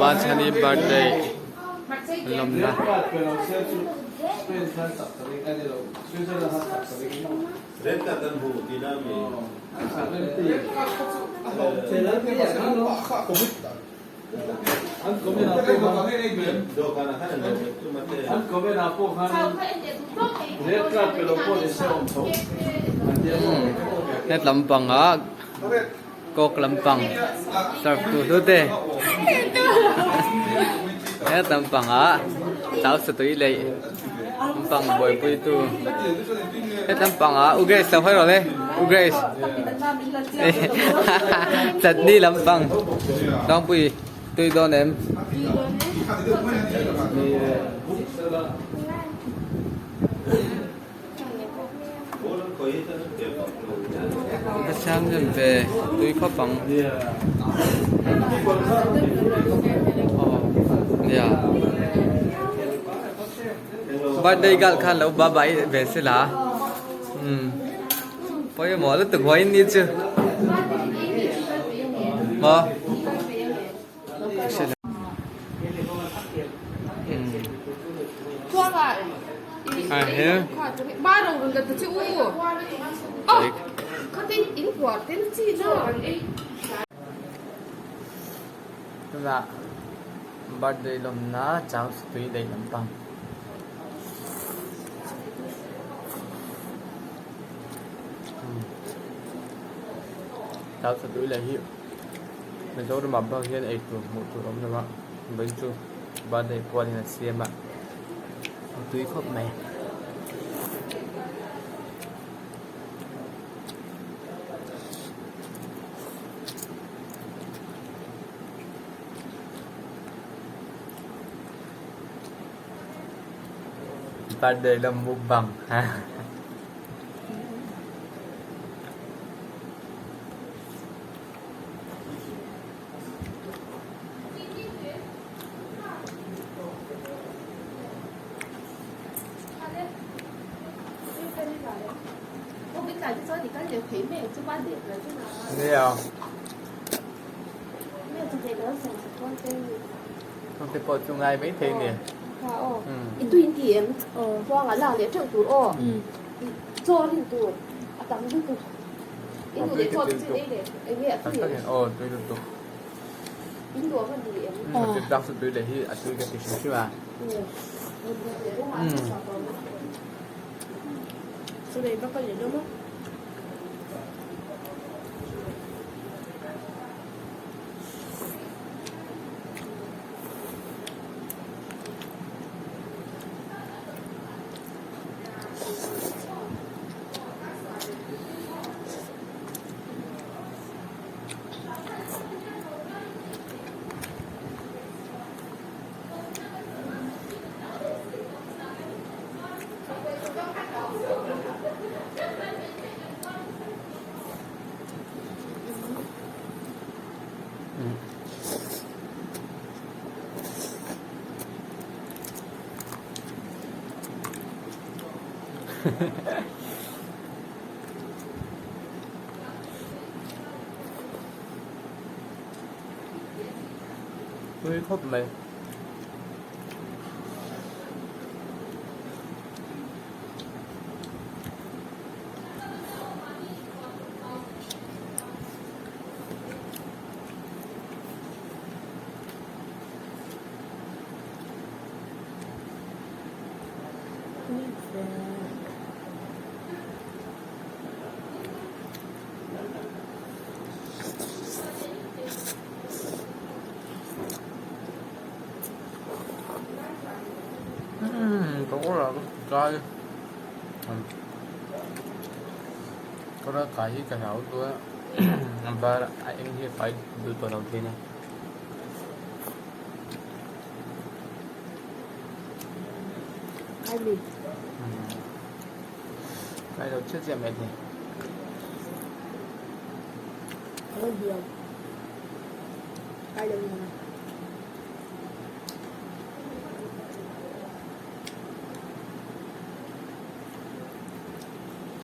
Machhani birthday lawmna. Het lampang ah kawk lampang serve tu hlu te het lampang ah chau satui leh lampang buaipui tu het lampang ah u Grace lo hawi rawh le u Grace chutney lampang tlangpui tui dawn em. Ka siam hnem ve tui khawp ang nia birthday girl khan lo ba bai ve se la umm pawimawh lutuk vawiin ni chu maw. Tunah birthday lawmna chau tui daih lampang. Chau tui leh hi. Mizoramah bak hian eitur hmuh tur a awm lo a vawiin chu birthday pualin a siam a a tui khawp mai. Birthday lam mukbang ha. Nia. Không te pawh chu ngai mai thei nia. Aw tui lutuk umm chu tui leh hi a tui ka ti hrim hrim a umm. Tui khawp mai. Kai kawra kai hi ka hlau duh a a var a eng hi a fai duh tawh lo thin a. Kai lo chiah chiah mai thei.